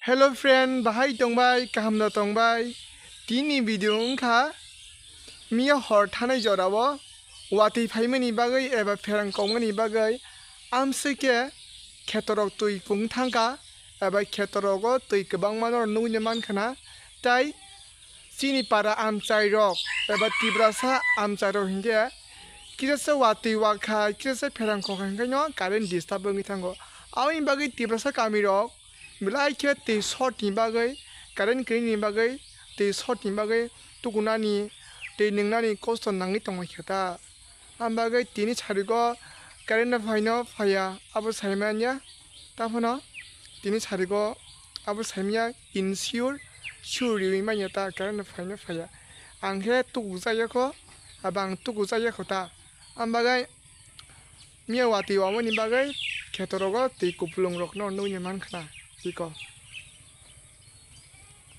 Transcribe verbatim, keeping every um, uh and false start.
Hello friend, bahai tongbai, kaham no tongbai? Tini video wngkha miya hor thanai jorao watwi phaimani bagwi eba pherang kongmani bagwi amswike khetorok twi pung thangkha eba khetorogo twi kwbangma no nugwi mankha na, tai chini para amchai rok eba Tiprasa amchai rok hinkhe kisasa watwi wakha, kisasa pherang kongkha hinkhe no current disturb wngwi thango. Aboni bagwi Tiprasa kami rok belai khe twi short ni bagwi, current kwrwini bagwi, twi short ni bagwi tukunani, twi nwngnani kosto nangwi tongwi kha ta. Am bagwi tini sarigo current no phaino phaiya, abo saimanya. Taphano tini sarigo abo saimanya, insure, sure riwi manya ta, current no phaino phaiya. Ang khe tukujakya kho, abo ang tukujakya kho ta. Am bagwi miya watwi wamani bagwi khetorogo twi kupulung rokno nugwi mankha na tiko.